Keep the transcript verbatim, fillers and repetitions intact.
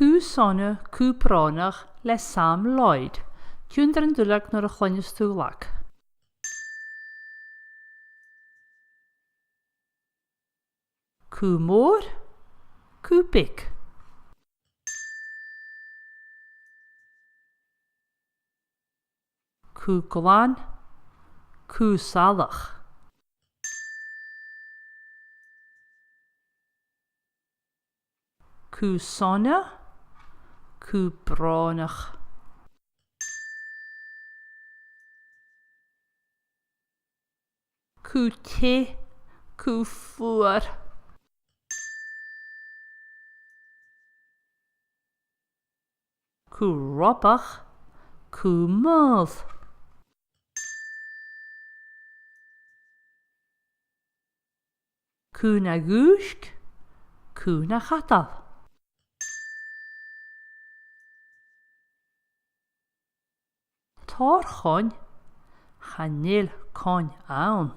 Cù sona, cù brònach le Sam Lloyd. Tionndaidh an duilleag nuair a chluinneas tu an glag. Cù mòr, cù beag. Cù glan, cù salach. Cù sona, cù brònach. Cù teth, cù fuar. Cù robach, cù maol. Cù na dhùisg, cù na chadal. Tòrr choin, chan eil coin ann.